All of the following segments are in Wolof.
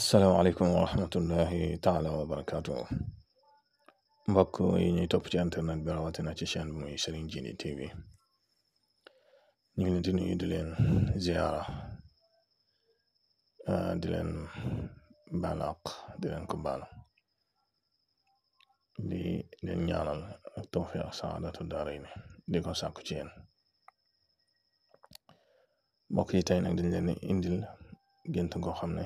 asalaamaaleykum wa rahmatullahi taala wa barakaatu mbokk yi ñuy topp ci internet bi rawatina ci chaîne bi muy Serigne Djily TV ñu ngi leen di nuyu di leen ziara di leen balaq di leen ko baal di leen ñaanal ak tawfiq saadatu daarayni di ko sàkku ci yéen mbokk yi tey nag dañ leen indil gént goo xam ne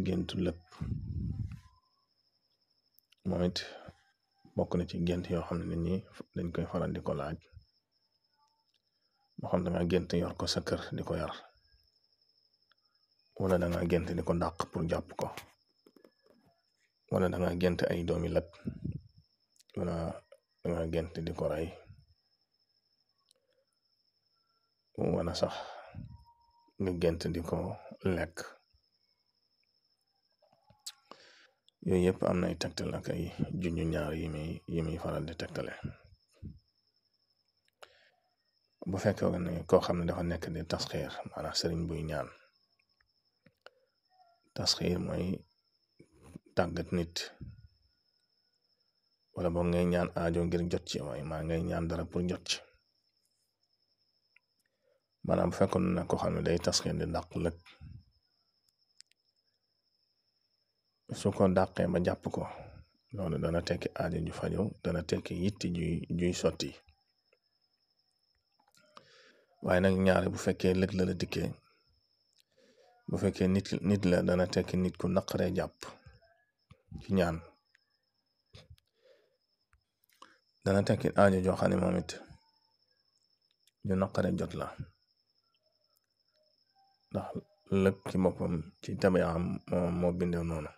géntu lëpp moom it bokk na ci gént yoo xam ne nit ñi dañ koy faral di ko laaj moo xam da nga gént yor ko sa kër di ko yar wala da nga gént di ko dàq pour jàpp ko wala da nga gént ay doomi lëpp wala da nga gént di ko rey wala sax nga gént di ko lekk yooyu yëpp am na ay tegtal ak ay junju ñaar yi muy faral di tegtale bu fekkee ne koo xam ne dafa nekk di tasxiir maanaam sëriñ buy ñaan tasxiir mooy tàggat nit wala boog ngay ñaan aajo ngir jot ci waaye maa ngay ñaan dara pour jot ci maanaam bu fekkoon ne koo xam ne day tasxiir di dàq lëg su ko dàqee ba jàpp ko loolu dana tekki aajo ju fajo dana tekki yitti juy sotti waaye nag ñaare bu fekkee lëg la dikkee bu fekkee nit la dana tekki nit ku naqaree jàpp ci ñaan dana tekki aajo joo xam ne moom it ñu naqaree jot la ndax lëg ci boppam ci tabiam moo bindee noonu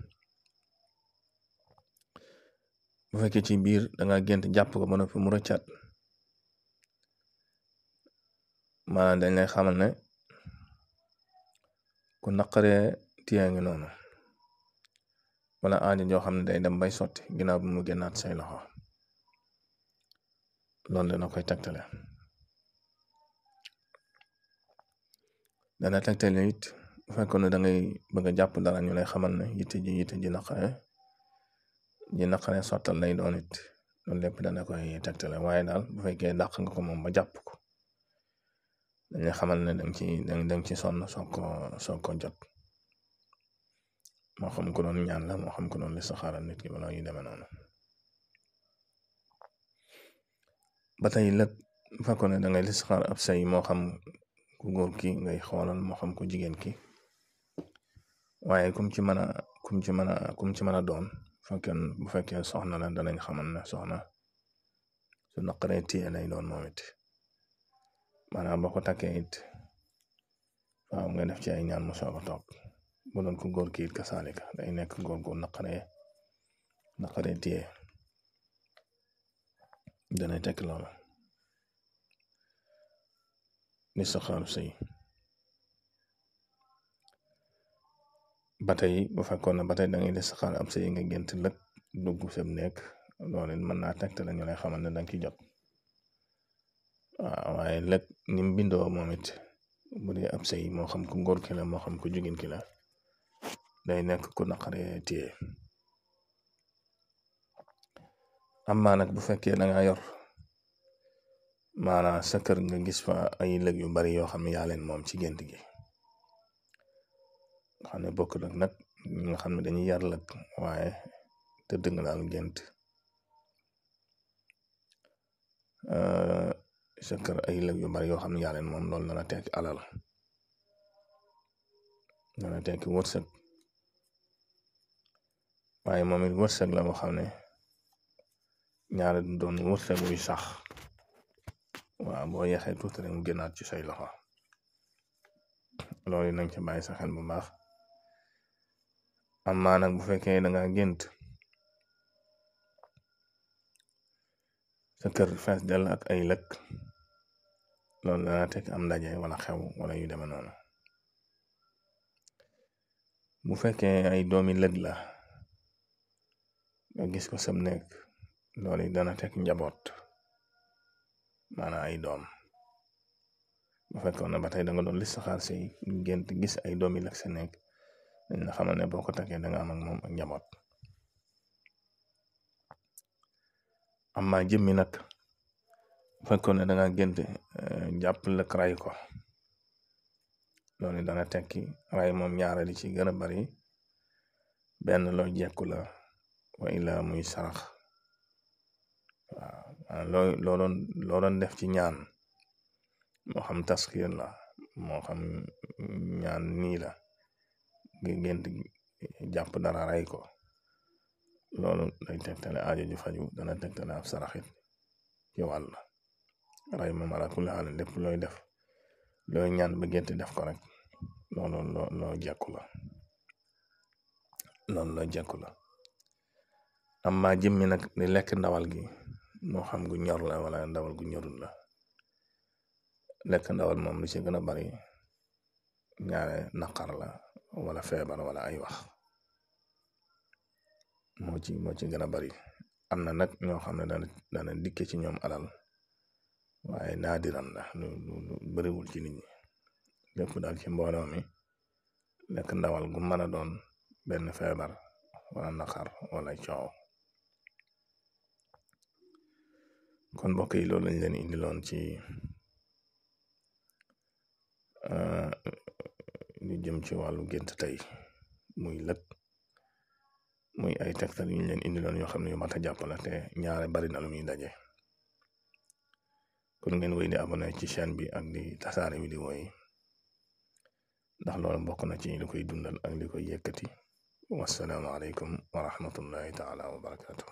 bu fekkee ci biir da nga gént jàpp ko ba noppi mu rëccaat maanaam dañ lay xamal ne ku naqaree tiyaa ngi noonu wala aajo joo xam ne day dem bay sotti ginnaaw bi mu génnaat say loxo loolu dana koy tegtale dana tegtale it bu fekkoon ne da ngay bëgg a jàpp dara ñu lay xamal ne yitte ji naqaree sottal lay doon it loolu lépp dana koy tegtale waaye daal bu fekkee dàq nga ko moom ba jàpp ko dañuy xamal ne danga ci sonn soog ko jot moo xam ko doon ñaan la moo xam ko doon listixaara nit ki wala yu demee noonu ba tey lépp bu fekkoon ne da ngay listixaar ab say moo xam ku góor ki ngay xoolal moo xam ku jigéen ki waaye kum ci mën a doon bu fekkee soxna la danañ xamal ne soxna su naqaree téye lay doon moom it maanaam boo ko takkee it waaw nga def ci ay ñaan mu soog a toog bu doon ko góor ki it ka saalika day nekk góor gu naqaree téye danay tekk loolu listixaaru sëy ba tey bu fekkoon ne ba tey da ngay listixaar ab sëy nga gént lëg dugg sab nekk loolu mën naa tegte la ñu lay xamal ne danga ci jot waaw waaye lëg ni mu bindoo moom it bu dee ab sëy moo xam ku góor ki la moo xam ku jigéen ki la day nekk ku naqaree téye amma nag bu fekkee da nga yor maanaam sa kër nga gis fa ay lëg yu bari yoo xam ne yaa leen moom ci gént gi nga xam ne bokk nag ñi nga xam ne dañuy yar lëg waaye tëdd nga daal gént sa kër ay lëg yu bari yoo xam ne yaa leen moom loolu dana tekki alal dana tekki wërsëg waaye moom it wërsëg la boo xam ne ñaare du doon wërsëg wuy sax waaw boo yeexee tuuti rek mu génnaat ci say loxo loolu nañ ci bàyyi sa xel bu baax amma nag bu fekkee da nga gént sa kër fees dell ak ay lëg loolu dana tekk am ndaje wala xew wala yu deme noonu bu fekkee ay doomi lëg la nga gis ko sam nekk loolu dana tekk njaboot maanaam ay doom bu fekkoon ne ba tey da nga doon listixaar say gént gis ay doomi lëg sa nekk dañ la xamal ne boo ko takkee da nga am ak moom ak njaboot. amma jëmmi nag fekkoon ne da nga gént jàpp lëk ray ko, loolu dana tekki ray moom ñaare li ci gën a bari benn loo jekku la wa ila muy sarax. waaw loo doon def ci ñaan, moo xam taskir la moo xam ñaan nii la nga gént jàpp dara ray ko, loolu day tegtale aajo ju faju, dana tegtale ab saraxit ci wàll ray moom ala kulli haal lépp looy def looy ñaan ba gént def ko rek loolu loo jekku la, loolu loo jekku la. amma jëmmi nag di lekk ndawal gi, moo xam gu ñor la wala ndawal gu ñorul la, lekk ndawal moom lu ci gën a bari ñaare naqar la wala feebar wala ay wax moo ci gën a bari. am na nag ñoo xam ne dana dikke ci ñoom alal, waaye naadiran la lu bariwul ci nit ñi. lépp daal ci mbooloo mi lekk ndawal gu mën a doon benn feebar wala naqar wala coow. kon mbokk yi loolu lañ leen indiloon ci lu jëm ci wàllu gént tey, muy lët muy ay tegtal yu ñu leen indiloon yoo xam ne yu mat a jàpp la te ñaare bari na lu muy daje. kon ngeen wéy di abonné ci chaîne bi ak di tasaare vidéo yi, ndax loolu bokk na ci li koy dundal ak li koy yëkkati. wassalaamu aleykum wa rahmatullahi taala wa barakatuh.